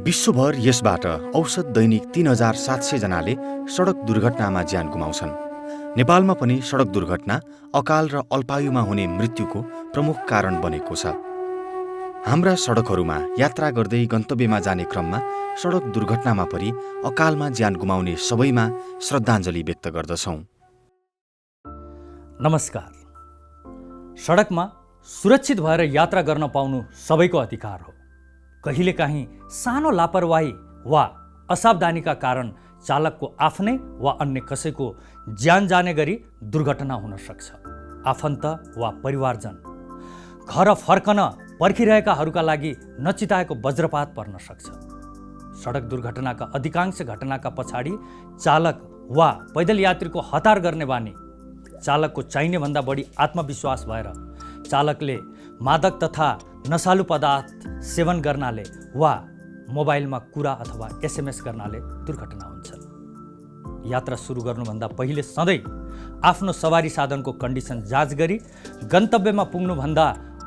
विश्वभर यसबाट औसत दैनिक 3700 जनाले सडक दुर्घटनामा ज्यान गुमाउँछन्। नेपालमा पनि सडक दुर्घटना अकाल र अल्पायुमा हुने मृत्युको प्रमुख कारण बनेको छ। हाम्रा सडकहरूमा यात्रा गर्दै गन्तव्यमा जाने क्रममा सडक दुर्घटनामा परि अकालमा ज्यान गुमाउने सबैमा श्रद्धाञ्जली व्यक्त गर्दछौँ। नमस्कार। सडकमा सुरक्षित भएर यात्रा गर्न पाउनु सबैको अधिकार हो। कहिलेकाहीँ सानो लापरवाही वा असावधानीका कारण चालकको आफ्नै वा अन्य कसैको ज्यान जाने गरी दुर्घटना हुन सक्छ। आफन्त वा परिवारजन घर फर्कन पर्खिरहेकाहरूका लागि नचिताएको वज्रपात पर्न सक्छ। सडक दुर्घटनाका अधिकांश घटनाका पछाडि चालक वा पैदल यात्रीको हतार गर्ने बानी, चालकको चाहिने भन्दा बढी आत्मविश्वास भएर चालकले मादक तथा नशालु पदार्थ सेवन गर्नाले वा मोबाइलमा कुरा अथवा एसएमएस गर्नाले दुर्घटना हुन्छ। यात्रा सुरु गर्नुभन्दा पहिले सधैँ आफ्नो सवारी साधनको कन्डिसन जाँच गरी गन्तव्यमा पुग्नुभन्दा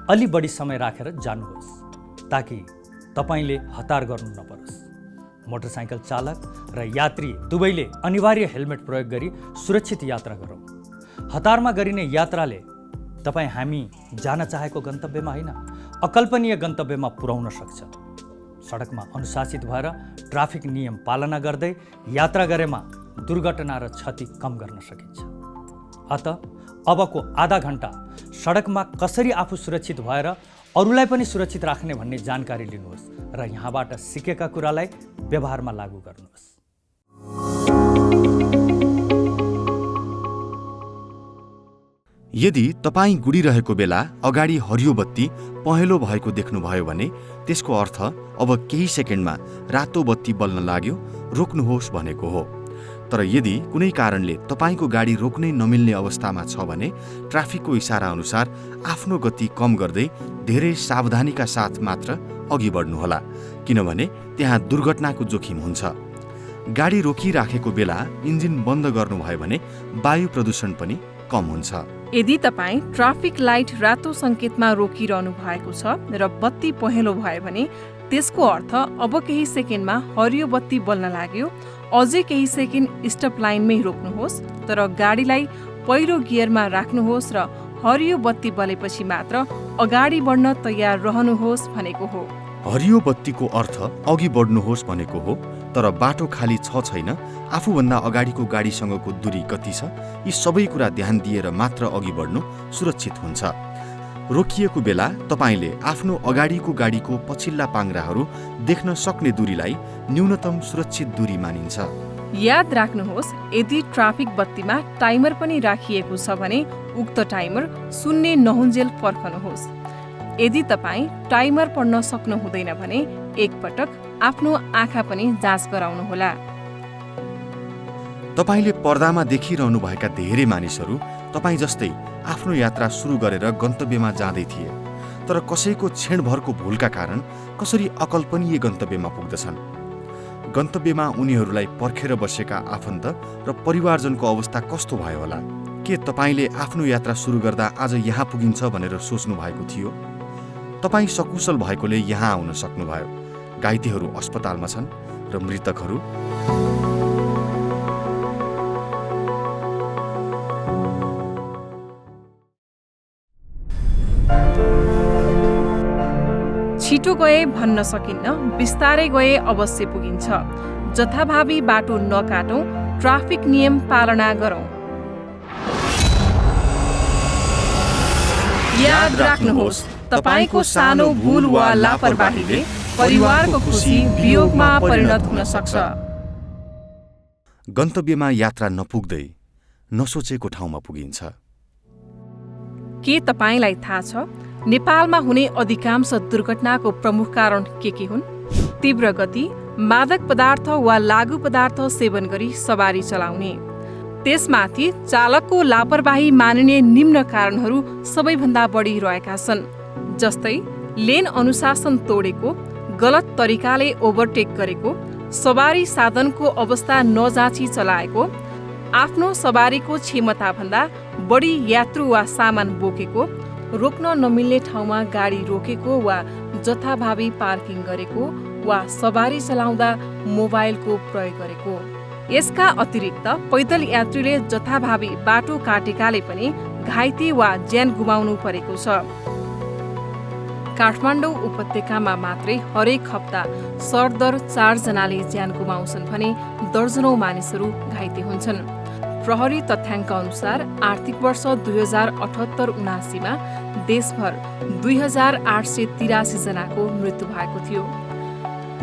अलि बढी समय राखेर जानुहोस्, ताकि तपाईँले हतार गर्नु नपरोस्। मोटरसाइकल चालक र यात्री दुवैले अनिवार्य हेलमेट प्रयोग गरी सुरक्षित यात्रा गरौँ। हतारमा गरिने यात्राले तपाईँ हामी जान चाहेको गन्तव्यमा होइन, अकल्पनीय गन्तव्यमा पुर्याउन सक्छ। सडकमा अनुशासित भएर ट्राफिक नियम पालना गर्दै यात्रा गरेमा दुर्घटना र क्षति कम गर्न सकिन्छ। अत अबको आधा घण्टा सडकमा कसरी आफू सुरक्षित भएर अरूलाई पनि सुरक्षित राख्ने भन्ने जानकारी लिनुहोस् र यहाँबाट सिकेका कुरालाई व्यवहारमा लागू गर्नुहोस्। यदि तपाईँ गुडिरहेको बेला अगाडि हरियो बत्ती पहेँलो भएको देख्नुभयो भने त्यसको अर्थ अब केही सेकेन्डमा रातो बत्ती बल्न लाग्यो, रोक्नुहोस् भनेको हो। तर यदि कुनै कारणले तपाईँको गाडी रोक्नै नमिल्ने अवस्थामा छ भने ट्राफिकको इसारा अनुसार आफ्नो गति कम गर्दै धेरै सावधानीका साथ मात्र अघि बढ्नुहोला, किनभने त्यहाँ दुर्घटनाको जोखिम हुन्छ। गाडी रोकिराखेको बेला इन्जिन बन्द गर्नुभयो भने वायु प्रदूषण पनि कम हुन्छ। यदि तपाईँ ट्राफिक लाइट रातो सङ्केतमा रोकिरहनु भएको छ र बत्ती पहेँलो भयो भने त्यसको अर्थ अब केही सेकेन्डमा हरियो बत्ती बल्न लाग्यो। अझै केही सेकेन्ड स्टप लाइनमै रोक्नुहोस्, तर गाडीलाई पहिलो गियरमा राख्नुहोस् र हरियो बत्ती बलेपछि मात्र अगाडि बढ्न तयार रहनुहोस् भनेको हो। हरियो बत्तीको अर्थ अघि बढ्नुहोस् भनेको हो, तर बाटो खाली छ छैन, आफूभन्दा अगाडिको गाडीसँगको दूरी कति छ, यी सबै कुरा ध्यान दिएर मात्र अघि बढ्नु सुरक्षित हुन्छ। रोकिएको बेला तपाईँले आफ्नो अगाडिको गाडीको पछिल्ला पाङ्ग्राहरू देख्न सक्ने दूरीलाई न्यूनतम सुरक्षित दूरी मानिन्छ। याद राख्नुहोस्, यदि ट्राफिक बत्तीमा टाइमर पनि राखिएको छ भने उक्त टाइमर सुन्ने नहुन्जेल फर्कनुहोस्। यदि तपाईँ टाइमर पढ्न सक्नु हुँदैन भने एकपटक आफ्नो आँखा पनि जाँच गराउनुहोला। तपाईँले पर्दामा देखिरहनुभएका धेरै मानिसहरू तपाईँ जस्तै आफ्नो यात्रा सुरु गरेर गन्तव्यमा जाँदै थिए, तर कसैको क्षणभरको भुलका कारण कसरी अकल्पनीय गन्तव्यमा पुग्दछन्। गन्तव्यमा उनीहरूलाई पर्खेर बसेका आफन्त र परिवारजनको अवस्था कस्तो भयो होला? के तपाईँले आफ्नो यात्रा सुरु गर्दा आज यहाँ पुगिन्छ भनेर सोच्नु भएको थियो? तपाईँ सकुशल भएकोले यहाँ आउन सक्नुभयो। घाइतेहरू अस्पतालमा छन् र मृतकहरू छिटो गए भन्न सकिन्न, बिस्तारै गए अवश्य पुगिन्छ। जथाभावी बाटो नकाटौँ, ट्राफिक नियम पालना गरौँ। याद राख्नुहोस्, तपाईँको सानो भूल वा लापरवाहीले परिवारको खुसी वियोगमा परिणत हुन सक्छ। गन्तव्यमा यात्रा नपुग्दै नसोचेको ठाउँमा पुगिन्छ। के तपाईँलाई थाहा छ नेपालमा हुने अधिकांश दुर्घटनाको प्रमुख कारण के हुन्? तीव्र गति, मादक पदार्थ वा लागु पदार्थ सेवन गरी सवारी चलाउने। त्यसमाथि चालकको लापरवाही मानिने निम्न कारणहरू सबैभन्दा बढी रहेका छन्, जस्तै लेन अनुशासन तोडेको, गलत तरिकाले ओभरटेक गरेको, सवारी साधनको अवस्था नजाँची चलाएको, आफ्नो सवारीको क्षमताभन्दा बढी यात्रु वा सामान बोकेको, रोक्न नमिल्ने ठाउँमा गाडी रोकेको वा जथाभावी पार्किङ गरेको वा सवारी चलाउँदा मोबाइलको प्रयोग गरेको। यसका अतिरिक्त पैदल यात्रीले जथाभावी बाटो काटेकाले पनि घाइते वा ज्यान गुमाउनु परेको छ। काठमाडौँ उपत्यकामा मात्रै हरेक हप्ता सरदर 4 जनाले ज्यान गुमाउँछन् भने दर्जनौं मानिसहरू घाइते हुन्छन्। प्रहरी तथ्याङ्क अनुसार आर्थिक वर्ष 2078-79 मा देशभर 2883 जनाको मृत्यु भएको थियो।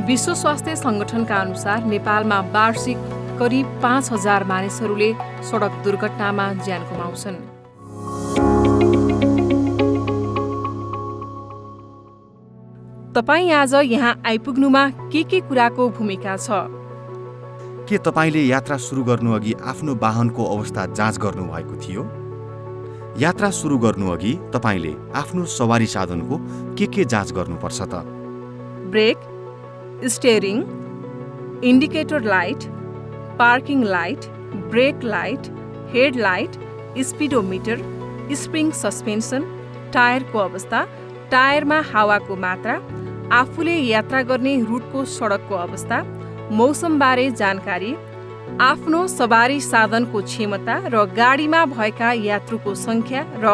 विश्व स्वास्थ्य सङ्गठनका अनुसार नेपालमा वार्षिक करिब 5000 मानिसहरूले सडक दुर्घटनामा ज्यान गुमाउँछन्। तपाईँ आज यहाँ आइपुग्नुमा के कुराको भूमिका छ? के तपाईँले यात्रा सुरु गर्नुअघि आफ्नो वाहनको अवस्था जाँच गर्नुभएको थियो? यात्रा सुरु गर्नुअघि तपाईँले आफ्नो सवारी साधनको के जाँच गर्नुपर्छ त? Brake, steering, indicator light, parking light, brake light, headlight, speedometer, spring suspension, टायरको अवस्था, टायरमा हावाको मात्रा, आफूले यात्रा गर्ने रुटको सडकको अवस्था, मौसमबारे जानकारी, आफ्नो सवारी साधनको क्षमता र गाडीमा भएका यात्रुको सङ्ख्या र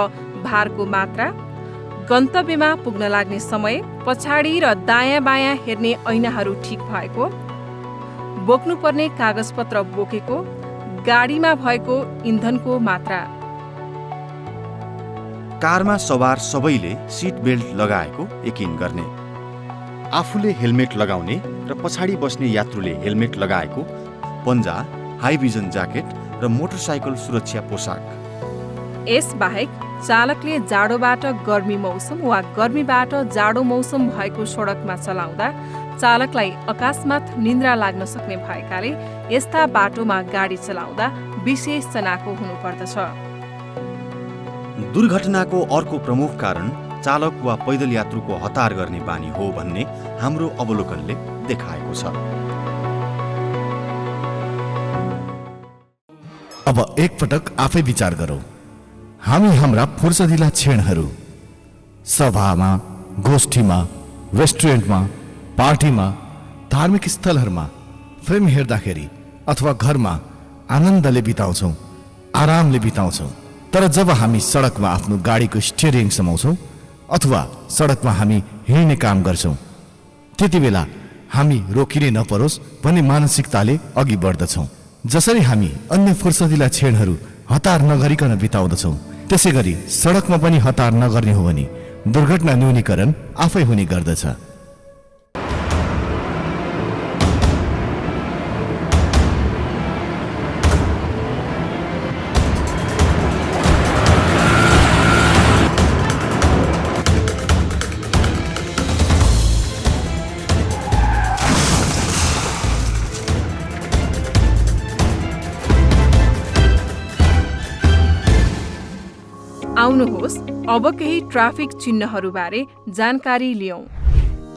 भारको मात्रा, गन्तव्यमा पुग्न लाग्ने समय, पछाडि र दायाँ बायाँ हेर्ने ऐनाहरू ठिक भएको, बोक्नुपर्ने कागजपत्र बोकेको, गाडीमा भएको इन्धनको मात्रा। कारमा सवार सबैले सिट बेल्ट लगाएको यकिन गर्ने, आफूले हेलमेट लगाउने र पछाडि बस्ने यात्रुले हेलमेट लगाएको, पन्जा, हाई भिजन ज्याकेट र मोटरसाइकल सुरक्षा पोसाक। यसबाहेक चालकले जाडोबाट गर्मी मौसम वा गर्मीबाट जाडो मौसम भएको सडकमा चलाउँदा चालकलाई अकस्मात निन्द्रा लाग्न सक्ने भएकाले यस्ता बाटोमा गाडी चलाउँदा विशेष चनाखो हुनुपर्दछ। दुर्घटनाको अर्को प्रमुख कारण चालक वा पैदल यात्रुको हतार गर्ने बानी हो भन्ने हाम्रो अवलोकनले देखाएको छ। अब एकपटक आफै विचार गरौँ। हामी हाम्रा फुर्सदिला क्षणहरू सभामा, गोष्ठीमा, रेस्टुरेन्टमा, पार्टीमा, धार्मिक स्थलहरूमा फिल्म हेर्दाखेरि अथवा घरमा आनन्दले बिताउँछौँ, आरामले बिताउँछौँ। तर जब हामी सडकमा आफ्नो गाडीको स्टियरिङ समाउँछौँ अथवा सडकमा हामी हिँड्ने काम गर्छौँ, त्यति बेला हामी रोकिने नपरोस् भन्ने मानसिकताले अघि बढ्दछौँ। जसरी हामी अन्य फुर्सदिला क्षणहरू हतार नगरिकन बिताउँदछौँ, त्यसै गरी सडकमा पनि हतार नगर्ने हो भने दुर्घटना न्यूनीकरण आफै हुने गर्दछ। आउनुहोस् अब केही ट्राफिक चिन्हहरूबारे जानकारी लियौं।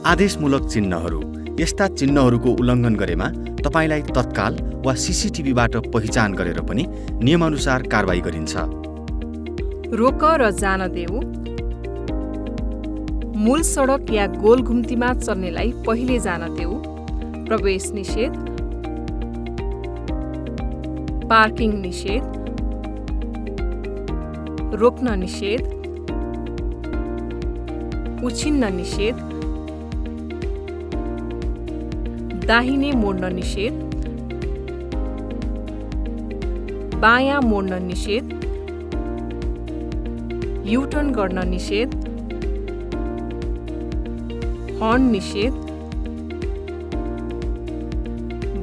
आदेशमूलक चिन्हहरू। यस्ता चिन्हहरूको उल्लङ्घन गरेमा तपाईँलाई तत्काल वा सीसीटीभीबाट पहिचान गरेर पनि नियमानुसार कारबाही गरिन्छ। रोक र जान देऊ। मूल सडक या गोल घुम्तीमा चल्नेलाई पहिले जान देऊ। प्रवेश निषेध, पार्किङ निषेध, रोक्न निषेध, उछिन्न निषेध, दाहिने मोड्न निषेध, बायाँ मोड्न निषेध, युटर्न गर्न निषेध, हर्न निषेध,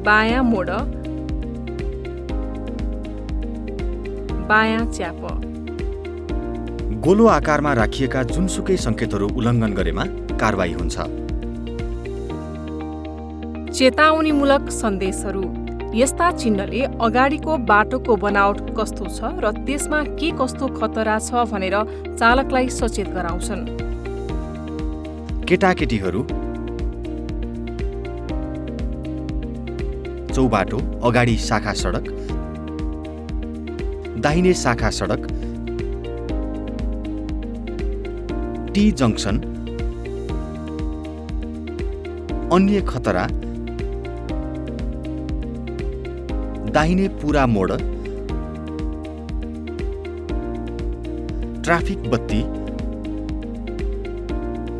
बायाँ मोड, बायाँ च्याप। गोलो आकारमा राखिएका जुनसुकै सङ्केतहरू उल्लङ्घन गरेमा कारबाही हुन्छ। चेतावनीमूलक सन्देशहरू। यस्ता चिन्हले अगाडिको बाटोको बनावट कस्तो छ र त्यसमा के कस्तो खतरा छ भनेर चालकलाई सचेत गराउँछन्। केटाकेटीहरू, चौबाटो, अगाडि शाखा सडक, दाहिने शाखा सडक, टी जङ्क्सन, अन्य खतरा, दाहिने पूरा मोड, ट्राफिक बत्ती,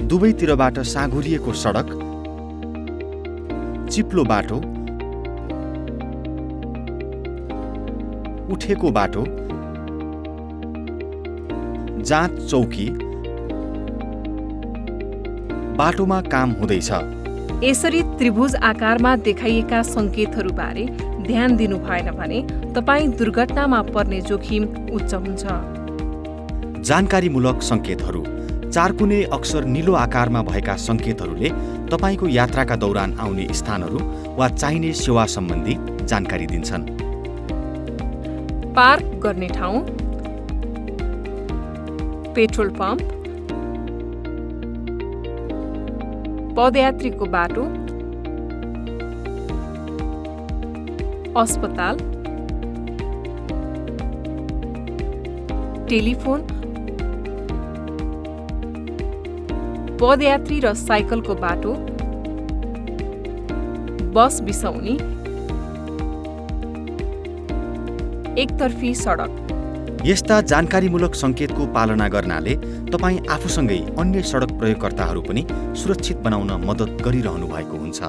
दुवैतिरबाट साँघुरिएको सडक, चिप्लो बाटो, उठेको बाटो, जाँच चौकी, बाटोमा काम हुँदैछ। यसरी त्रिभुज आकारमा देखाइएका सङ्केतहरूबारे ध्यान दिनु भएन भने तपाईँ दुर्घटनामा पर्ने जोखिम उच्च हुन्छ। जानकारीमूलक सङ्केतहरू। चारकुने अक्सर निलो आकारमा भएका सङ्केतहरूले तपाईँको यात्राका दौरान आउने स्थानहरू वा चाहिने सेवा सम्बन्धी जानकारी दिन्छन्। पार्क गर्ने ठाउँ, पेट्रोल पम्प, पदयात्रीको बाटो, अस्पताल, टेलिफोन, पदयात्री र साइकलको बाटो, बस बिसौनी, एकतर्फी सडक। यस्ता जानकारीमूलक सङ्केतको पालना गर्नाले तपाईँ आफूसँगै अन्य सडक प्रयोगकर्ताहरू पनि सुरक्षित बनाउन मद्दत गरिरहनु भएको हुन्छ।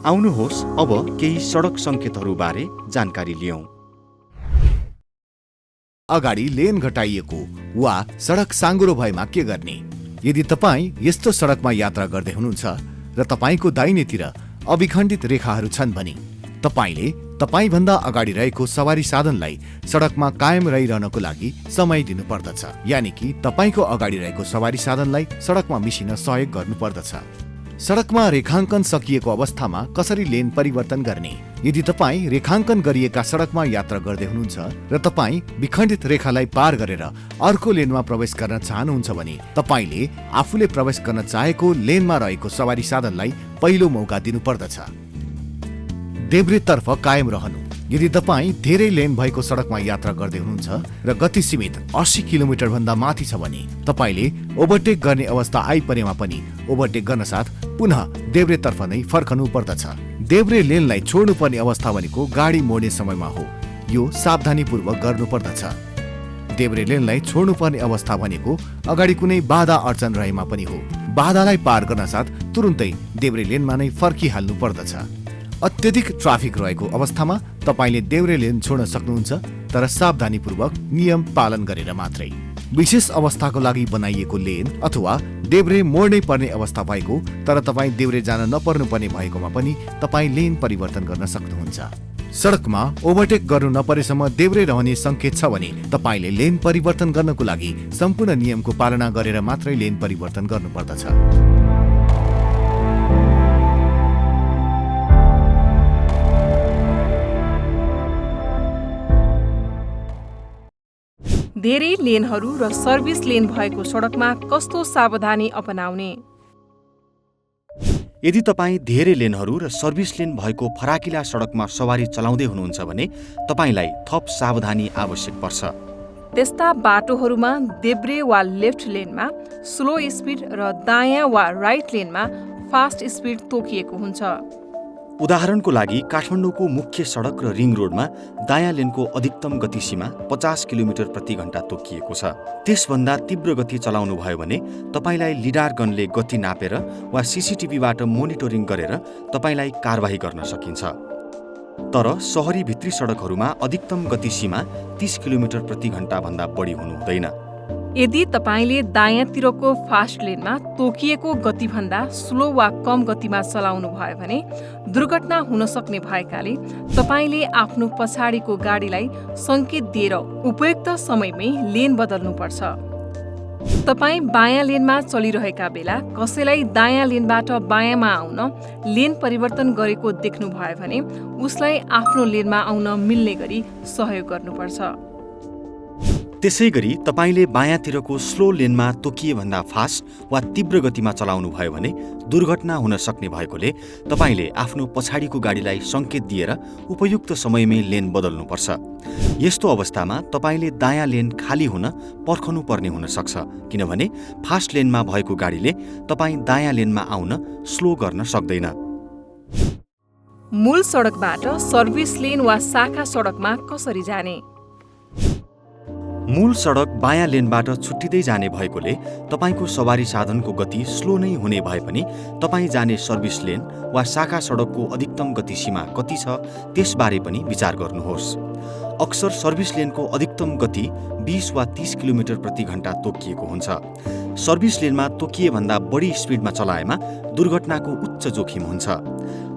आउनुहोस् अब केही सडक सङ्केतहरूबारे जानकारी लियौँ। अगाडि लेन घटाइएको वा सडक साँघुरो भएमा के गर्ने? यदि तपाईँ यस्तो सडकमा यात्रा गर्दै हुनुहुन्छ र तपाईँको दाहिनेतिर अविखण्डित रेखाहरू छन् भने तपाईँले तपाईँभन्दा अगाडि रहेको सवारी साधनलाई सडकमा कायम रहिरहनको लागि समय दिनुपर्दछ, यानि कि तपाईँको अगाडि रहेको सवारी साधनलाई सडकमा मिसिन सहयोग गर्नुपर्दछ। सडकमा रेखाङ्कन सकिएको अवस्थामा कसरी लेन परिवर्तन गर्ने? यदि तपाईँ रेखाङ्कन गरिएका सडकमा यात्रा गर्दै हुनुहुन्छ र तपाईँ विखण्डित रेखालाई पार गरेर अर्को लेनमा प्रवेश गर्न चाहनुहुन्छ भने तपाईँले आफूले प्रवेश गर्न चाहेको लेनमा रहेको सवारी साधनलाई पहिलो मौका दिनुपर्दछ। देब्रेतर्फ कायम रहनु। यदि तपाईँ धेरै लेन भएको सडकमा यात्रा गर्दै हुनुहुन्छ र गति सीमित 80 किलोमिटर भन्दा माथि छ भने तपाईँले ओभरटेक गर्ने अवस्था आइपरेमा पनि ओभरटेक गर्न साथ पुनः देब्रेतर्फ नै फर्कनु पर्दछ। देब्रे लेनलाई छोड्नुपर्ने अवस्था भनेको गाडी मोड्ने समयमा हो। यो सावधानीपूर्वक गर्नुपर्दछ। देब्रे लेनलाई छोड्नुपर्ने अवस्था भनेको अगाडि कुनै बाधा अडचन रहेमा पनि हो। बाधालाई पार गर्न साथ तुरुन्तै देब्रे लेनमा नै फर्किहाल्नु पर्दछ। अत्यधिक ट्राफिक रहेको अवस्थामा तपाईँले देब्रे लेन छोड्न सक्नुहुन्छ, तर सावधानीपूर्वक नियम पालन गरेर मात्रै। विशेष अवस्थाको लागि बनाइएको लेन अथवा देब्रे मोड्नै पर्ने अवस्था भएको तर तपाईँ देब्रे जान नपर्नुपर्ने भएकोमा पनि तपाईँ लेन परिवर्तन गर्न सक्नुहुन्छ। सडकमा ओभरटेक गर्नु नपरेसम्म देब्रे रहने सङ्केत छ भने तपाईँले लेन परिवर्तन गर्नको लागि सम्पूर्ण नियमको पालना गरेर मात्रै लेन परिवर्तन गर्नुपर्दछ। धेरै लेनहरू र सर्भिस लेन भएको सडकमा कस्तो सावधानी अपनाउने? यदि तपाईँ धेरै लेनहरू र सर्भिस लेन भएको फराकिला सडकमा सवारी चलाउँदै हुनुहुन्छ भने तपाईँलाई थप सावधानी आवश्यक पर्छ। त्यस्ता बाटोहरूमा देब्रे वा लेफ्ट लेनमा स्लो स्पिड र दायाँ वा राइट लेनमा फास्ट स्पिड तोकिएको हुन्छ। उदाहरणको लागि काठमाडौँको मुख्य सडक र रिङ रोडमा दायाँ लेनको अधिकतम गति सीमा 50 किलोमिटर प्रति घण्टा तोकिएको छ। त्यसभन्दा तीव्र गति चलाउनु भयो भने तपाईँलाई लिडार गनले गति नापेर वा सीसीटीभीबाट मोनिटरिङ गरेर तपाईँलाई कारबाही गर्न सकिन्छ। तर सहरी भित्री सडकहरूमा अधिकतम गति सीमा 30 किलोमिटर प्रति घण्टा भन्दा बढी हुनु हुँदैन। यदि तपाईँले दायाँतिरको फास्ट लेनमा तोकिएको गतिभन्दा स्लो वा कम गतिमा चलाउनु भयो भने दुर्घटना हुन सक्ने भएकाले तपाईँले आफ्नो पछाडिको गाडीलाई सङ्केत दिएर उपयुक्त समयमै लेन बदल्नुपर्छ। तपाईँ बायाँ लेनमा चलिरहेका बेला कसैलाई दायाँ लेनबाट बायाँमा आउन लेन परिवर्तन गरेको देख्नुभयो भने उसलाई आफ्नो लेनमा आउन मिल्ने गरी सहयोग गर्नुपर्छ। त्यसै गरी तपाईँले बायाँतिरको स्लो लेनमा तोकिएभन्दा फास्ट वा तीव्र गतिमा चलाउनु भयो भने दुर्घटना हुन सक्ने भएकोले तपाईँले आफ्नो पछाडिको गाडीलाई सङ्केत दिएर उपयुक्त समयमै लेन बदल्नुपर्छ। यस्तो अवस्थामा तपाईँले दायाँ लेन खाली हुन पर्खनु पर्ने हुन सक्छ, किनभने फास्ट लेनमा भएको गाडीले तपाईँ दायाँ लेनमा आउन स्लो गर्न सक्दैन। मूल सडकबाट सर्भिस लेन वा शाखा सडकमा कसरी जाने? मूल सडक बायाँ लेनबाट छुट्टिँदै जाने भएकोले तपाईँको सवारी साधनको गति स्लो नै हुने भए पनि तपाईँ जाने सर्भिस लेन वा शाखा सडकको अधिकतम गति सीमा कति छ त्यसबारे पनि विचार गर्नुहोस्। अक्सर सर्भिस लेनको अधिकतम गति 20 वा 30 किलोमिटर प्रति घण्टा तोकिएको हुन्छ। सर्भिस लेनमा तोकिएभन्दा बढी स्पिडमा चलाएमा दुर्घटनाको उच्च जोखिम हुन्छ।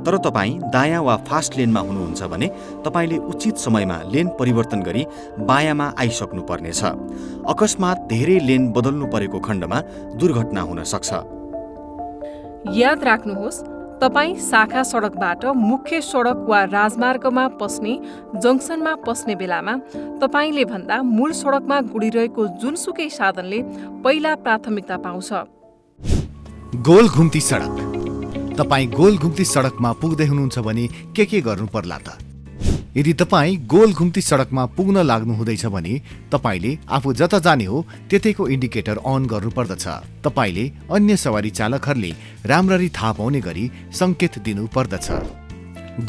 तर तपाईँ दायाँ वा फास्ट लेनमा हुनुहुन्छ भने तपाईँले उचित समयमा लेन परिवर्तन गरी बायाँमा आइसक्नु पर्नेछ। अकस्मात धेरै लेन बदल्नु परेको खण्डमा दुर्घटना हुन सक्छ। याद राख्नुहोस्, तपाईँ शाखा सडकबाट मुख्य सडक वा राजमार्गमा पस्ने जङ्सनमा पस्ने बेलामा तपाईँले भन्दा मूल सडकमा गुडिरहेको जुनसुकै साधनले पहिला प्राथमिकता पाउँछ। गोल घुम्ती सडक। तपाईँ गोल घुम्ती सडकमा पुग्दै हुनुहुन्छ भने के गर्नु पर्ला त? यदि तपाईँ गोल घुम्ती सडकमा पुग्न लाग्नु हुँदैछ भने तपाईँले आफू जता जाने हो त्यतैको इन्डिकेटर अन गर्नु पर्दछ। तपाईँले अन्य सवारी चालकहरूले राम्ररी थाहा पाउने गरी सङ्केत दिनु पर्दछ।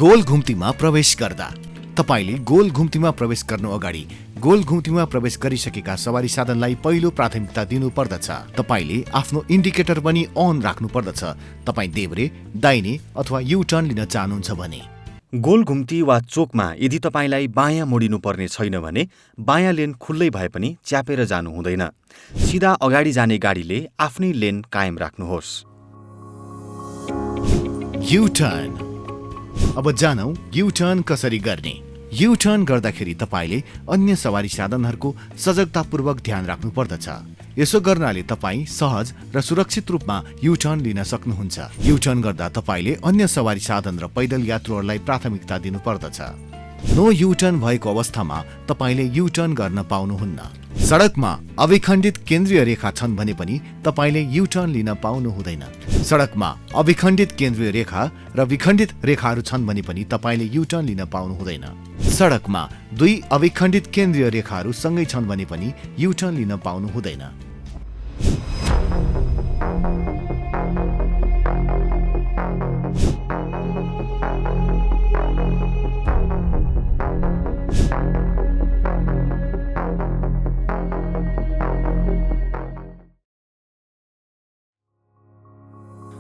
गोल घुम्तीमा प्रवेश गर्दा तपाईँले गोल घुम्तीमा प्रवेश गर्नु अगाडि गोल घुम्तीमा प्रवेश गरिसकेका सवारी साधनलाई पहिलो प्राथमिकता दिनु पर्दछ। तपाईँले आफ्नो इन्डिकेटर पनि अन राख्नु पर्दछ तपाईँ देब्रे, दाहिने अथवा यु टर्न लिन चाहनुहुन्छ भने। गोल घुम्ती वा चोकमा यदि तपाईँलाई बायाँ मोडिनु पर्ने छैन भने बायाँ लेन खुल्लै भए पनि च्यापेर जानु हुँदैन। सिधा अगाडि जाने गाडीले आफ्नै लेन कायम राख्नुहोस्। You turn. अब जानौ यु टर्न कसरी गर्ने। यु टर्न गर्दाखेरि तपाईँले अन्य सवारी साधनहरूको सजगतापूर्वक ध्यान राख्नु पर्दछ। यसो गर्नाले तपाईँ सहज र सुरक्षित रूपमा यु टर्न लिन सक्नुहुन्छ। यु टर्न गर्दा तपाईँले अन्य सवारी साधन र पैदल यात्रुहरूलाई प्राथमिकता दिनु पर्दछ। नो यु टर्न भएको अवस्थामा तपाईँले यु टर्न गर्न पाउनुहुन्न। सडकमा अविखण्डित केन्द्रीय रेखा छन् भने पनि तपाईँले यु टर्न लिन पाउनु हुँदैन। सडकमा अविखण्डित केन्द्रीय रेखा र विखण्डित रेखाहरू छन् भने पनि तपाईँले यु टर्न लिन पाउनु हुँदैन। सडकमा दुई अविखण्डित केन्द्रीय रेखाहरू सँगै छन् भने पनि यु टर्न लिन पाउनु हुँदैन।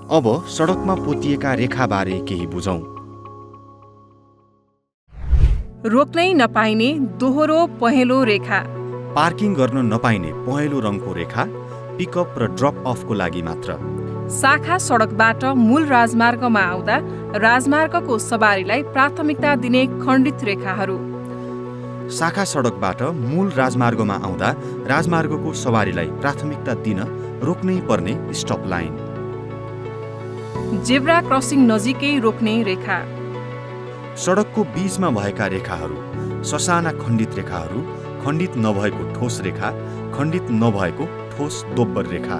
अब सडकमा पोतिएका रेखाबारे केही बुझौं। रोक्नै नपाइने दोहोरो पहेँलो रेखा। पार्किङ गर्न नपाइने पहेँलो रङको रेखा पिकअप र ड्रप अफको लागि मात्र। शाखा सडकबाट मूल राजमार्गमा आउँदा राजमार्गको सवारीलाई प्राथमिकता दिने खण्डित रेखाहरू। शाखा सडकबाट मूल राजमार्गमा आउँदा राजमार्गको सवारीलाई प्राथमिकता दिन रोक्नै पर्ने स्टप लाइन। जेब्रा क्रसिङ नजिकै रोक्ने रेखा। सडकको बीचमा भएका रेखाहरू ससाना खण्डित रेखाहरू, खण्डित नभएको ठोस रेखा, खण्डित नभएको ठोस दोब्बर रेखा।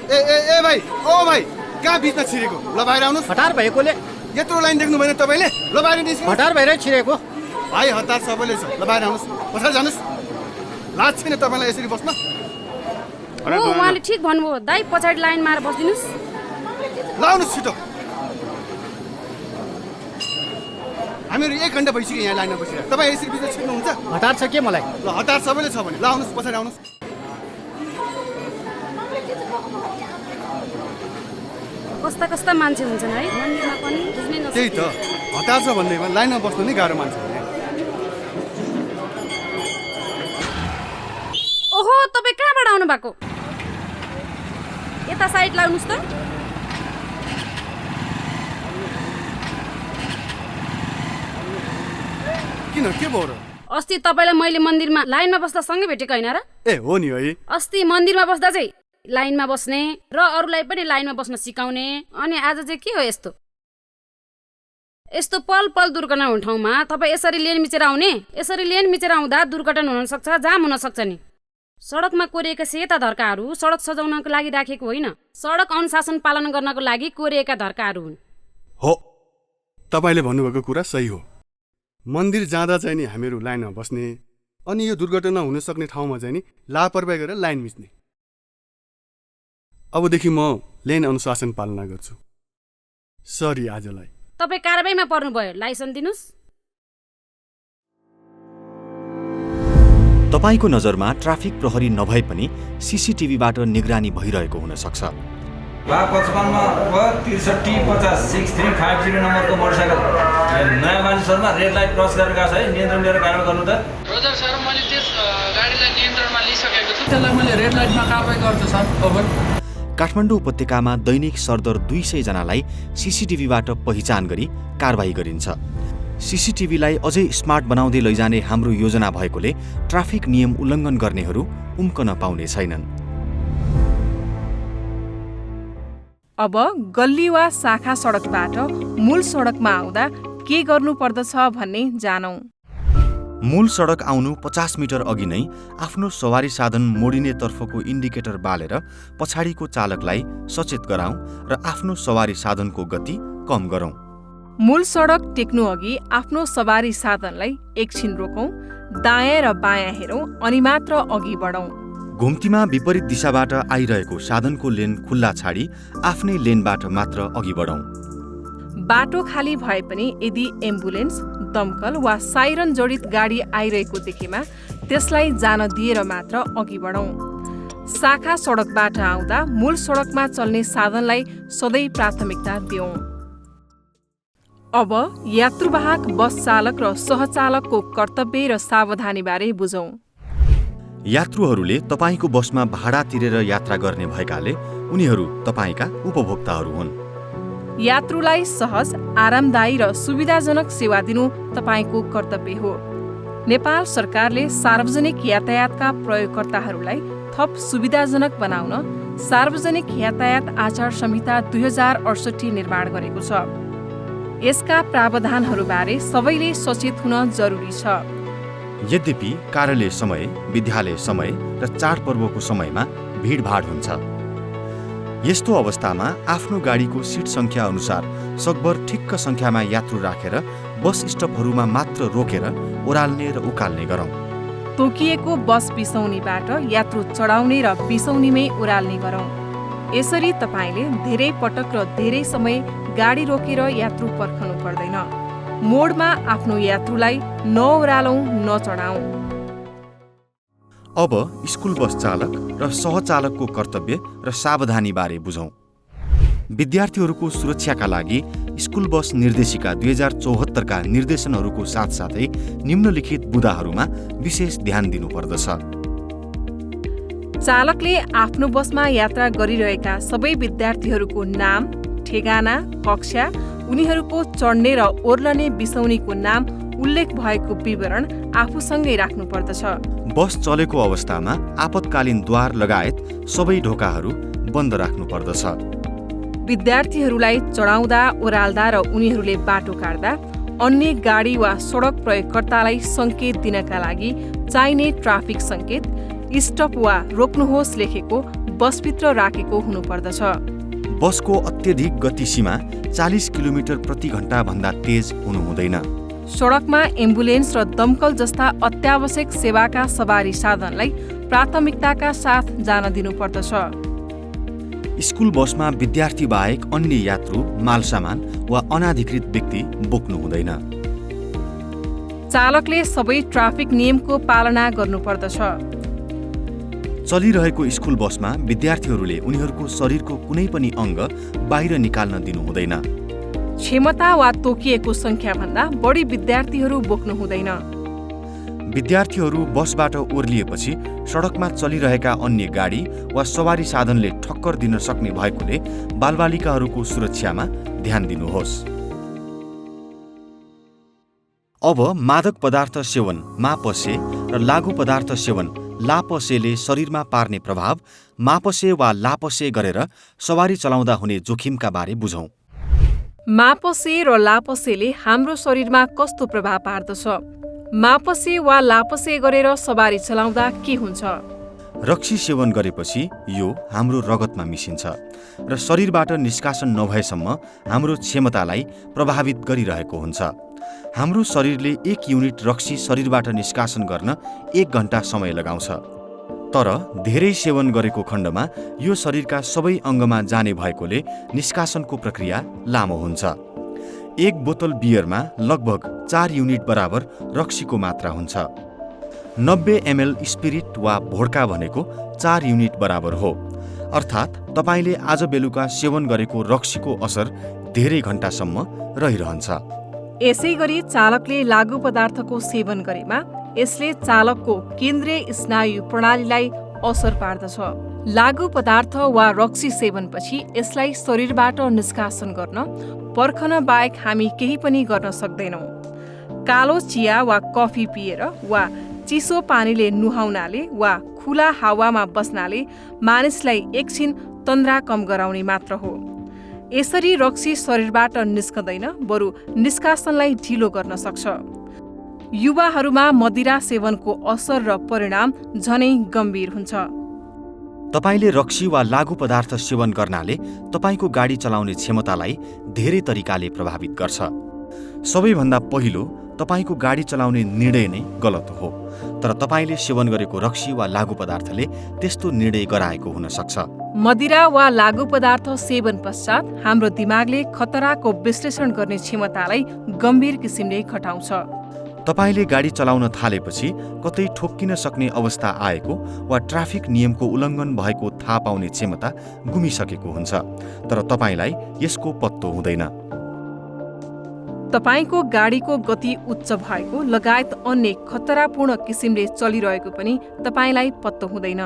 ए भाइ, ओ भाइ, कहाँ बिचमा छिरेको? ल बाहिर आउनुहोस्। हतार भएकोले यत्रो लाइन देख्नु भएन तपाईँले? ल बाहिर निस्किनु। हतार भएर छिरेको। भाइ हतार सबैले छ। ल बाहिर आउनुहोस्, पछाडि जानुहोस्। लाज छैन तपाईँलाई यसरी बस्न? उहाँले ठिक भन्नुभयो दाइ, पछाडि लाइन मारेर बसिदिनुहोस्। ल आउनुहोस् छिटो। हामीहरू 1 घन्टा भइसक्यो यहाँ लाइनमा बसिरहेको। तपाईँ यसरी बिचमा छिर्नुहुन्छ? हतार छ के मलाई? ल हतार सबैले छ भने ल आउनुहोस्, पछाडि आउनुहोस्। कस्ता कस्ता मान्छे हुन्छन् है मन्दिरमा पनि, बुझ्नै नसक्ने। त्यही त, हतार छ भन्दैमा लाइनमा बस्नु नै गाह्रो मान्छ। ओहो, तपाईँ कहाँबाट आउनु भएको? यता साइड लाग्नुहोस् त। किन के भयो र? अस्ति तपाईँलाई मैले मन्दिरमा लाइनमा बस्दा सँगै भेटेको होइन र? ए हो नि है। अस्ति मन्दिरमा बस्दा चाहिँ लाइनमा बस्ने र अरूलाई पनि लाइनमा बस्न सिकाउने, अनि आज चाहिँ के हो यस्तो? यस्तो पल पल दुर्घटना हुने ठाउँमा तपाईँ यसरी लेन मिचेर आउने? यसरी लेन मिचेर आउँदा दुर्घटना हुन सक्छ, जाम हुन सक्छ नि। सडकमा कोरिएका सेता धर्काहरू सडक सजाउनको लागि राखेको होइन, सडक अनुशासन पालन गर्नको लागि कोरिएका धर्काहरू हुन्। हो, तपाईँले भन्नुभएको कुरा सही हो। मन्दिर जाँदा चाहिँ नि हामीहरू लाइनमा बस्ने, अनि यो दुर्घटना हुन सक्ने ठाउँमा चाहिँ नि लापरवाही गरेर लाइन मिच्ने। अबदेखि म लेन अनुशासन पालना गर्छु। सरी आजलाई। तपाईँ कारबाहीमा पर्नुभयो, लाइसेन्स दिनुस्। तपाईँको नजरमा ट्राफिक प्रहरी नभए पनि सीसीटीभीबाट निगरानी भइरहेको हुन सक्छ। 55-63-50 नम्बरको मोटरसाइकल नयाँ मानिसहरूमा रेड लाइट क्रस गरेर गएको छ है, नियन्त्रण लिएर कारबाही गर्नु त। रोजर सर, मैले त्यस गाडीलाई नियन्त्रणमा लिइसकेको छु, त्यसलाई मैले रेड लाइटमा कारबाही गर्छु सर। ओभर। काठमाडौँ उपत्यकामा दैनिक सरदर 200 जनालाई सीसीटीभीबाट पहिचान गरी कारबाही गरिन्छ। सीसीटीभीलाई अझै स्मार्ट बनाउँदै लैजाने हाम्रो योजना भएकोले ट्राफिक नियम उल्लङ्घन गर्नेहरू उम्कन पाउने छैनन्। अब गल्ली वा शाखा सडकबाट मूल सडकमा आउँदा के गर्नु पर्दछ भन्ने जानौं। मूल सडक आउनु 50 मिटर अघि नै आफ्नो सवारी साधन मोडिने तर्फको इन्डिकेटर बालेर पछाडिको चालकलाई सचेत गराउँ र आफ्नो सवारी साधनको गति कम गरौँ। मूल सडक टेक्नु अघि आफ्नो सवारी साधनलाई एकछिन रोकौं, दायाँ र बायाँ हेरौं, अनि मात्र अघि बढौं। घुम्तीमा विपरीत दिशाबाट आइरहेको साधनको लेन खुल्ला छाडी आफ्नै लेनबाट मात्र अघि बढौँ। बाटो खाली भए पनि यदि एम्बुलेन्स, दमकल वा साइरन जडित गाडी आइरहेको देखेमा त्यसलाई जान दिएर मात्र अघि बढौं। शाखा सडकबाट आउँदा मूल सडकमा चल्ने साधनलाई सधैँ प्राथमिकता दिउँ। अब यात्रुवाहक बस चालक र सहचालकको कर्तव्य र सावधानी बारे बुझौं। यात्रुहरूले तपाईँको बसमा भाडा तिरेर यात्रा गर्ने भएकाले उनीहरू तपाईँका उपभोक्ताहरू हुन्। यात्रुलाई सहज, आरामदायी र सुविधाजनक सेवा दिनु तपाईँको कर्तव्य हो। नेपाल सरकारले सार्वजनिक यातायातका प्रयोगकर्ताहरूलाई थप सुविधाजनक बनाउन सार्वजनिक यातायात आचार संहिता 2068 निर्माण गरेको छ। यसका प्रावधानहरूबारे सबैले सचेत हुन जरुरी छ। यद्यपि कार्यालय समय, विद्यालय समय र चाडपर्वको समयमा भिडभाड हुन्छ। यस्तो अवस्थामा आफ्नो गाडीको सिट सङ्ख्या अनुसार सकभर ठिक्क सङ्ख्यामा यात्रु राखेर बस स्टपहरूमा मात्र रोकेर ओह्राल्ने र उकाल्ने गरौँ। तोकिएको बस बिसौनीबाट यात्रु चढाउने र बिसौनीमै ओह्राल्ने गरौँ। यसरी तपाईँले धेरै पटक र धेरै समय गाडी रोकेर यात्रु पर्खनु पर्दैन। मोडमा आफ्नो यात्रुलाई नओह्रालौं, नचढाउँ। अब स्कुल बस चालक र सहचालकको कर्तव्य र सावधानी बारे बुझौँ। विद्यार्थीहरूको सुरक्षाका लागि स्कुल बस निर्देशिका 2074 का निर्देशनहरूको साथसाथै निम्नलिखित बुँदाहरूमा विशेष ध्यान दिनुपर्दछ। चालकले आफ्नो बसमा यात्रा गरिरहेका सबै विद्यार्थीहरूको नाम, ठेगाना, कक्षा, उनीहरूको चढ्ने र ओर्लने बिसौनीको नाम उल्लेख भएको विवरण आफूसँगै राख्नुपर्दछ। बस चलेको अवस्थामा आपतकालीन द्वार लगायत सबै ढोकाहरू बन्द राख्नुपर्दछ। विद्यार्थीहरूलाई चढाउँदा, ओह्राल्दा र उनीहरूले बाटो काट्दा अन्य गाडी वा सडक प्रयोगकर्तालाई सङ्केत दिनका लागि चाहिने ट्राफिक सङ्केत, स्टप वा रोक्नुहोस् लेखेको बसभित्र राखेको हुनुपर्दछ। बसको अत्यधिक गति सीमा 40 किलोमिटर प्रति घण्टा भन्दा तेज हुनु हुँदैन। सडकमा एम्बुलेन्स र दमकल जस्ता अत्यावश्यक सेवाका सवारी साधनलाई प्राथमिकताका साथ जान दिनुपर्दछ। स्कुल बसमा विद्यार्थी बाहेक अन्य यात्रु, मालसामान वा अनाधिकृत व्यक्ति बोक्नु हुँदैन। चालकले सबै ट्राफिक नियमको पालना गर्नुपर्दछ। चलिरहेको स्कुल बसमा विद्यार्थीहरूले उनीहरूको शरीरको कुनै पनि अङ्ग बाहिर निकाल्न दिनु हुँदैन। क्षमता वा तोकिएको सङ्ख्याभन्दा बढी विद्यार्थीहरू बोक्नु हुँदैन। विद्यार्थीहरू बसबाट ओर्लिएपछि सडकमा चलिरहेका अन्य गाडी वा सवारी साधनले ठक्कर दिन सक्ने भएकोले बालबालिकाहरूको सुरक्षामा ध्यान दिनुहोस्। अब मादक पदार्थ सेवन मापसे र लागु पदार्थ सेवन लापसेले शरीरमा पार्ने प्रभाव मापसे वा लापसे गरेर सवारी चलाउँदा हुने जोखिमका बारे बुझौँ। मापसे र लापसेले हाम्रो शरीरमा कस्तो प्रभाव पार्दछ? मापसे वा लापसे गरेर सवारी चलाउँदा के हुन्छ? रक्सी सेवन गरेपछि यो हाम्रो रगतमा मिसिन्छ र शरीरबाट निष्कासन नभएसम्म हाम्रो क्षमतालाई प्रभावित गरिरहेको हुन्छ। हाम्रो शरीरले 1 युनिट रक्सी शरीरबाट निष्कासन गर्न 1 घण्टा समय लगाउँछ। तर धेरै सेवन गरेको खण्डमा यो शरीरका सबै अङ्गमा जाने भएकोले निष्कासनको प्रक्रिया लामो हुन्छ। 1 बोतल बियरमा लगभग 4 युनिट बराबर रक्सीको मात्रा हुन्छ। 90 ml स्पिरिट वा भोड्का भनेको 4 युनिट बराबर हो। अर्थात् तपाईले आज बेलुका सेवन गरेको रक्सीको असर धेरै घण्टासम्म रहिरहन्छ। यसै गरी चालकले लागु पदार्थको सेवन गरेमा यसले चालकको केन्द्रीय स्नायु प्रणालीलाई असर पार्दछ। लागु पदार्थ वा रक्सी सेवनपछि यसलाई शरीरबाट निष्कासन गर्न पर्खन बाहेक हामी केही पनि गर्न सक्दैनौँ। कालो चिया वा कफी पिएर वा चिसो पानीले नुहाउनाले वा खुला हावामा बस्नाले मानिसलाई एकछिन तन्द्रा कम गराउने मात्र हो। यसरी रक्सी शरीरबाट निस्कँदैन, बरु निष्कासनलाई ढिलो गर्न सक्छ। युवाहरूमा मदिरा सेवनको असर र परिणाम झनै गम्भीर हुन्छ। तपाईले रक्सी वा लागु पदार्थ सेवन गर्नाले तपाईको गाडी चलाउने क्षमतालाई धेरै तरिकाले प्रभावित गर्छ। सबैभन्दा पहिलो तपाईको गाडी चलाउने निर्णय नै गलत हो, तर तपाईले सेवन गरेको रक्सी वा लागु पदार्थले त्यस्तो निर्णय गराएको हुन सक्छ। मदिरा वा लागु पदार्थ सेवन पश्चात हाम्रो दिमागले खतराको विश्लेषण गर्ने क्षमतालाई गम्भीर किसिमले घटाउँछ। तपाईले गाडी चलाउन थालेपछि कतै ठोक्किन सक्ने अवस्था आएको वा ट्राफिक नियमको उल्लङ्घन भएको थाहा पाउने क्षमता गुमिसकेको हुन्छ, तर तपाईलाई यसको पत्तो हुँदैन। तपाईको गाडीको गति उच्च भएको लगायत अन्य खतरापूर्ण किसिमले चलिरहेको पनि तपाईलाई पत्तो हुँदैन।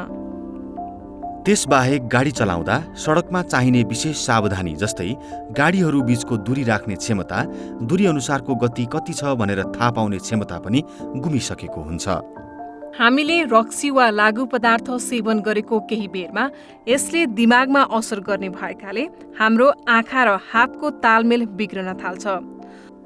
त्यसबाहेक गाडी चलाउँदा सडकमा चाहिने विशेष सावधानी जस्तै गाडीहरू बीचको दूरी राख्ने क्षमता, दूरी अनुसारको गति कति छ भनेर थाहा पाउने क्षमता पनि गुमिसकेको हुन्छ। हामीले रक्सी वा लागु पदार्थ सेवन गरेको केही बेरमा यसले दिमागमा असर गर्ने भएकाले हाम्रो आँखा र हातको तालमेल बिग्रन थाल्छ।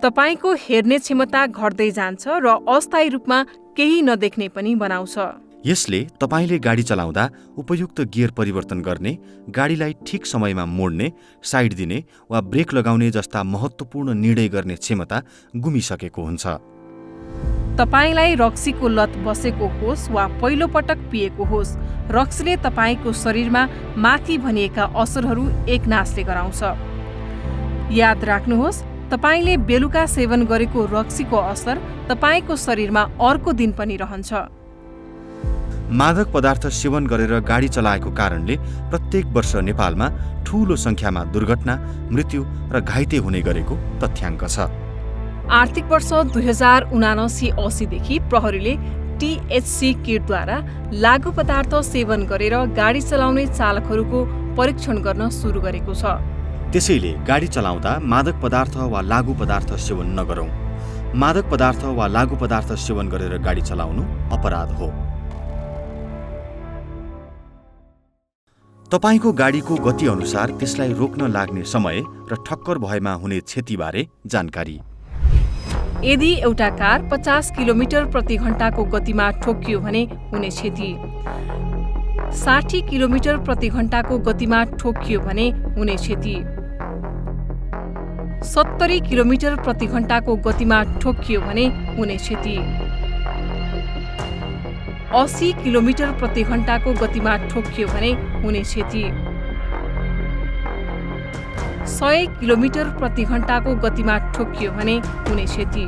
तपाईको हेर्ने क्षमता घट्दै जान्छ र अस्थायी रूपमा केही नदेख्ने पनि बनाउँछ। यसले तपाईले गाडी चलाउँदा उपयुक्त गियर परिवर्तन गर्ने, गाडीलाई ठिक समयमा मोड्ने, साइड दिने वा ब्रेक लगाउने जस्ता महत्त्वपूर्ण निर्णय गर्ने क्षमता गुमिसकेको हुन्छ। तपाईलाई रक्सीको लत बसेको होस् वा पहिलो पटक पिएको होस्, रक्सीले तपाईको शरीरमा माथि भनिएका असरहरू एकनासले गराउँछ। याद राख्नुहोस्, तपाईले बेलुका सेवन गरेको रक्सीको असर तपाईको शरीरमा अर्को दिन पनि रहन्छ। मादक पदार्थ सेवन गरेर गाडी चलाएको कारणले प्रत्येक वर्ष नेपालमा ठूलो संख्यामा दुर्घटना, मृत्यु र घाइते हुने गरेको तथ्याङ्क छ। आर्थिक वर्ष 2079-80 देखि प्रहरीले THC किटद्वारा लागु पदार्थ सेवन गरेर गाडी चलाउने चालकहरूको परीक्षण गर्न सुरु गरेको छ। त्यसैले गाडी चलाउँदा मादक पदार्थ वा लागु पदार्थ सेवन नगरौँ। मादक पदार्थ वा लागु पदार्थ सेवन गरेर गाडी चलाउनु अपराध हो। तपाईको गाडीको गति अनुसार त्यसलाई रोक्न लाग्ने समय र ठक्कर भएमा हुने क्षतिबारे जानकारी। यदि एउटा कार 50 किलोमिटर प्रति घण्टाको गतिमा ठोकियो भने हुने क्षति, 60 किलोमिटर प्रति घण्टाको गतिमा ठोकियो भने हुने क्षति, 70 किलोमिटर प्रति घण्टाको गतिमा ठोकियो भने हुने क्षति, 80 किलोमिटर प्रति घण्टाको गतिमा ठोकियो भने हुने क्षति, 100 किलोमिटर प्रति घण्टाको गतिमा ठोकियो भने हुने क्षति।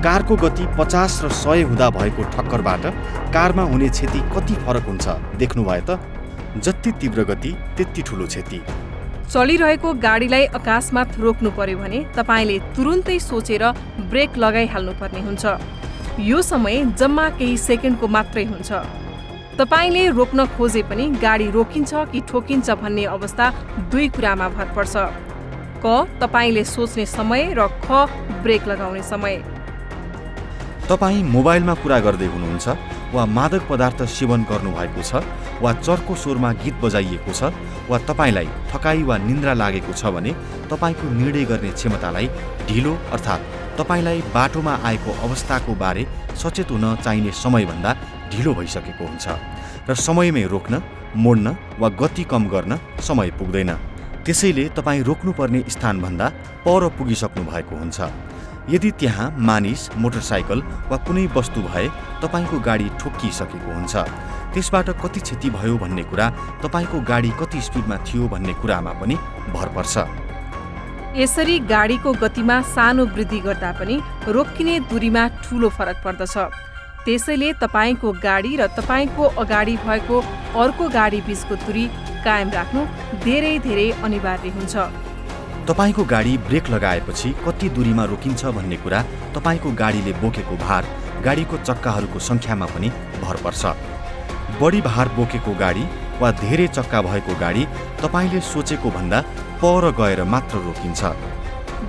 कारको गति 50 र 100 हुँदा भएको ठक्करबाट कारमा हुने क्षति कति फरक हुन्छ देख्नु भए त? जति तीव्र गति त्यति ठुलो क्षति। चलिरहेको गाडीलाई अकस्मात रोक्नु पर्यो भने तपाईले तुरुन्तै सोचेर ब्रेक लगाइहाल्नु पर्ने हुन्छ। यो समय जम्मा केही सेकेन्डको मात्रै हुन्छ। तपाईले रोक्न खोजे पनि गाडी रोकिन्छ कि ठोकिन्छ भन्ने अवस्था दुई कुरामा भर पर्छ। क. तपाईले सोच्ने समय र ख. ब्रेक लगाउने समय। तपाईँ मोबाइलमा कुरा गर्दै हुनुहुन्छ वा मादक पदार्थ सेवन गर्नुभएको छ वा चर्को स्वरमा गीत बजाइएको छ वा तपाईँलाई थकाइ वा निन्द्रा लागेको छ भने तपाईँको निर्णय गर्ने क्षमतालाई ढिलो अर्थात् तपाईँलाई बाटोमा आएको अवस्थाको बारे सचेत हुन चाहिने समयभन्दा ढिलो भइसकेको हुन्छ र समयमै रोक्न, मोड्न वा गति कम गर्न समय पुग्दैन। त्यसैले तपाईँ रोक्नुपर्ने स्थानभन्दा पर पुगिसक्नु भएको हुन्छ। यदि त्यहाँ मानिस, मोटरसाइकल वा कुनै वस्तु भए तपाईँको गाडी ठोक्किसकेको हुन्छ। त्यसबाट कति क्षति भयो भन्ने कुरा तपाईँको गाडी कति स्पिडमा थियो भन्ने कुरामा पनि भर पर्छ। यसरी गाडीको गतिमा सानो वृद्धि गर्दा पनि रोकिने दूरीमा ठूलो फरक पर्दछ। त्यसैले तपाईँको गाडी र तपाईँको अगाडि भएको अर्को गाडी बीचको दूरी कायम राख्नु धेरै धेरै अनिवार्य हुन्छ। तपाईँको गाडी ब्रेक लगाएपछि कति दूरीमा रोकिन्छ भन्ने कुरा तपाईँको गाडीले बोकेको भार, गाडीको चक्काहरूको सङ्ख्यामा पनि भर पर्छ। बढी भार बोकेको गाडी वा धेरै चक्का भएको गाडी तपाईँले सोचेको भन्दा पर गएर मात्र रोकिन्छ।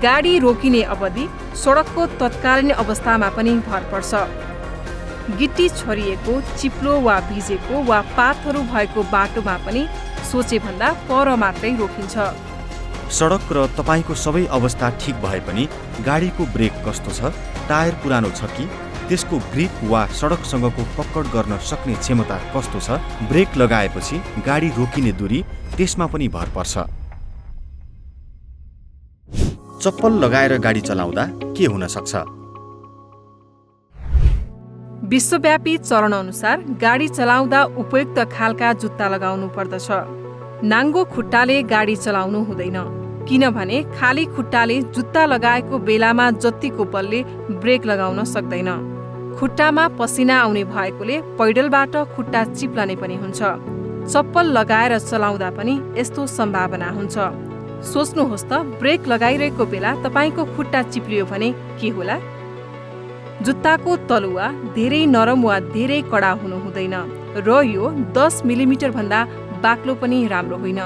गाडी रोकिने अवधि सडकको तत्कालीन अवस्थामा पनि भर पर्छ। गिट्टी छरिएको, चिप्लो वा भिजेको वा पातहरू भएको बाटोमा पनि सोचेभन्दा पर मात्रै रोकिन्छ। सडक र तपाईँको सबै अवस्था ठिक भए पनि गाडीको ब्रेक कस्तो छ, टायर पुरानो छ कि, त्यसको ग्रिप वा सडकसँगको पक्कड गर्न सक्ने क्षमता कस्तो छ, ब्रेक लगाएपछि गाडी रोकिने दूरी, त्यसमा पनि भर पर्छ। चप्पल लगाएर गाडी चलाउँदा के हुन सक्छ? विश्वव्यापी चलन अनुसार गाडी चलाउँदा उपयुक्त खालका जुत्ता लगाउनु पर्दछ। नाङ्गो खुट्टाले गाडी चलाउनु हुँदैन, किनभने खाली खुट्टाले जुत्ता लगाएको बेलामा जतिको बलले ब्रेक लगाउन सक्दैन। खुट्टामा पसिना आउने भएकोले पैडलबाट खुट्टा चिप्लने पनि हुन्छ। चप्पल लगाएर चलाउँदा पनि यस्तो सम्भावना हुन्छ। सोच्नुहोस् त, ब्रेक लगाइरहेको बेला तपाईँको खुट्टा चिप्लियो भने के होला? जुत्ताको तलुवा धेरै नरम वा धेरै कडा हुनु हुँदैन र यो 10 मिलिमिटर भन्दा बाक्लो पनि राम्रो होइन।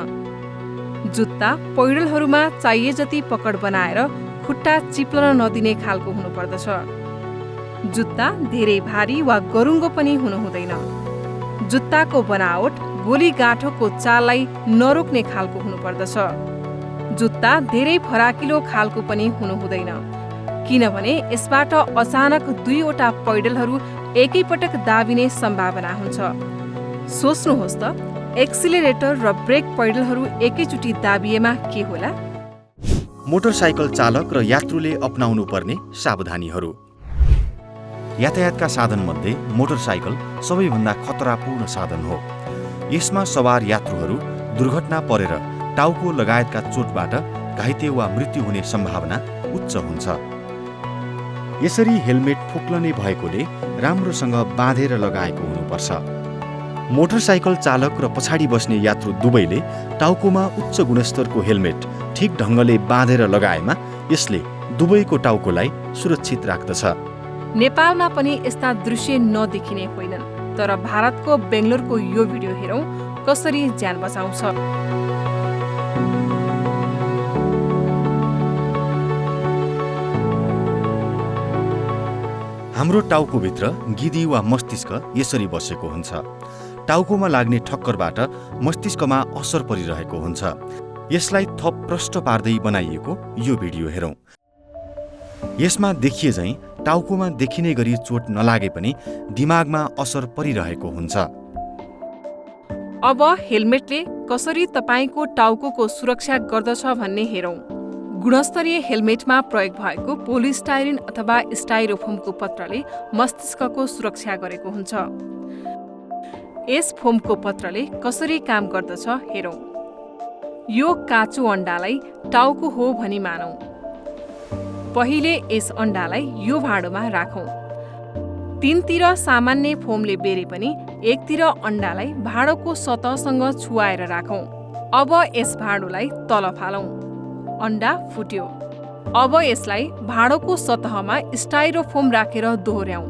जुत्ता पैडलहरूमा चाहिए जति पकड बनाएर खुट्टा चिप्लन नदिने खालको हुनुपर्दछ। जुत्ता धेरै भारी वा गरुङ्गो पनि हुनु हुँदैन। जुत्ताको बनावट गोली गाँठोको चाललाई नरोक्ने खालको हुनुपर्दछ। जुत्ता धेरै फराकिलो खालको पनि हुनु हुँदैन, किनभने यसबाट अचानक दुईवटा पैडलहरू एकैपटक दाबिने सम्भावना हुन्छ। सोच्नुहोस् त, एक्सिलरेटर र ब्रेक पैडलहरू एकैचोटि दाबिएमा के होला? मोटरसाइकल चालक र यात्रुले अपनाउनु पर्ने सावधानीहरू। यातायातका साधनमध्ये मोटरसाइकल सबैभन्दा खतरापूर्ण साधन हो। यसमा सवार यात्रुहरू दुर्घटना परेर टाउको लगायतका चोटबाट घाइते वा मृत्यु हुने सम्भावना उच्च हुन्छ। यसरी हेलमेट फोक्लने भएकोले राम्रोसँग बाँधेर लगाएको हुनुपर्छ। मोटरसाइकल चालक र पछाडि बस्ने यात्रु दुवैले टाउकोमा उच्च गुणस्तरको हेलमेट ठिक ढङ्गले बाँधेर लगाएमा यसले दुवैको टाउकोलाई सुरक्षित राख्दछ। नेपालमा पनि यस्ता दृश्य नदेखिने होइनन्, तर भारतको बेङ्गलोरको यो भिडियो हेरौँ कसरी ज्यान बचाउँछ। हाम्रो टाउकोभित्र गिदी वा मस्तिष्क यसरी बसेको हुन्छ। टाउकोमा लाग्ने ठक्करबाट मस्तिष्कमा असर परिरहेको हुन्छ। यसलाई थप प्रष्ट पार्दै बनाइएको यो भिडियो हेरौँ। यसमा देखिए झैँ टाउकोमा देखिने गरी चोट नलागे पनि दिमागमा असर परिरहेको हुन्छ। अब हेलमेटले कसरी तपाईँको टाउकोको सुरक्षा गर्दछ भन्ने हेरौँ। गुणस्तरीय हेलमेटमा प्रयोग भएको पोलिस्टाइरिन अथवा स्टाइरोफोमको पत्रले मस्तिष्कको सुरक्षा गरेको हुन्छ। यस फोमको पत्रले कसरी काम गर्दछ हेरौँ। यो काँचो अण्डालाई टाउको हो भनी मानौँ। पहिले यस अण्डालाई यो भाँडोमा राखौँ। तीनतिर सामान्य फोमले बेरे पनि एकतिर अण्डालाई भाँडोको सतहसँग छुवाएर राखौँ। अब यस भाँडोलाई तल फालौँ। अण्डा फुट्यो। अब यसलाई भाँडोको सतहमा स्टाइरोफोम राखेर दोहोर्याउँ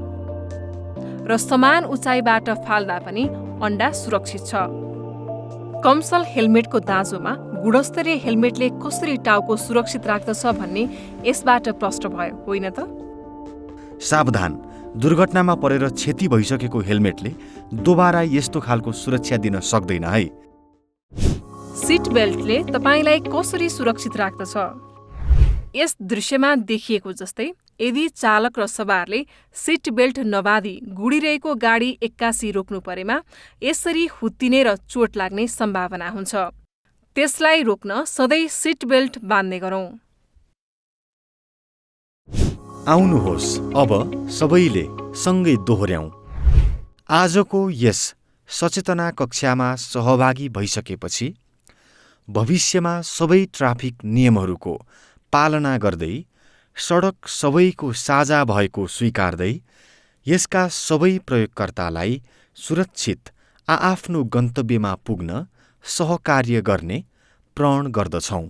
र समान उचाइबाट फाल्दा पनि अण्डा सुरक्षित छ। कमसल हेलमेटको दाँजोमा गुणस्तरीय हेलमेटले कसरी टाउको सुरक्षित राख्दछ भन्ने यसबाट प्रष्ट भयो, होइन त? सावधान, दुर्घटनामा परेर क्षति भइसकेको हेलमेटले दोबारा यस्तो खालको सुरक्षा दिन सक्दैन है। सिट बेल्टले तपाईलाई कसरी सुरक्षित राख्दछ? यस दृश्यमा देखिएको जस्तै यदि चालक र सवारले सिट बेल्ट नबाँधी गुडिरहेको गाडी एक्कासी रोक्नु परेमा यसरी हुत्तिने र चोट लाग्ने सम्भावना हुन्छ। त्यसलाई रोक्न सधैँ सिट बेल्ट बाँध्ने गरौँ। आउनुहोस् अब सबैले सँगै दोहोर्याउँ। आजको यस सचेतना कक्षामा सहभागी भइसकेपछि भविष्यमा सबै ट्राफिक नियमहरूको पालना गर्दै सडक सबैको साझा भएको स्वीकार्दै यसका सबै प्रयोगकर्तालाई सुरक्षित आआफ्नो गन्तव्यमा पुग्न सहकार्य गर्ने प्रण गर्दछौँ।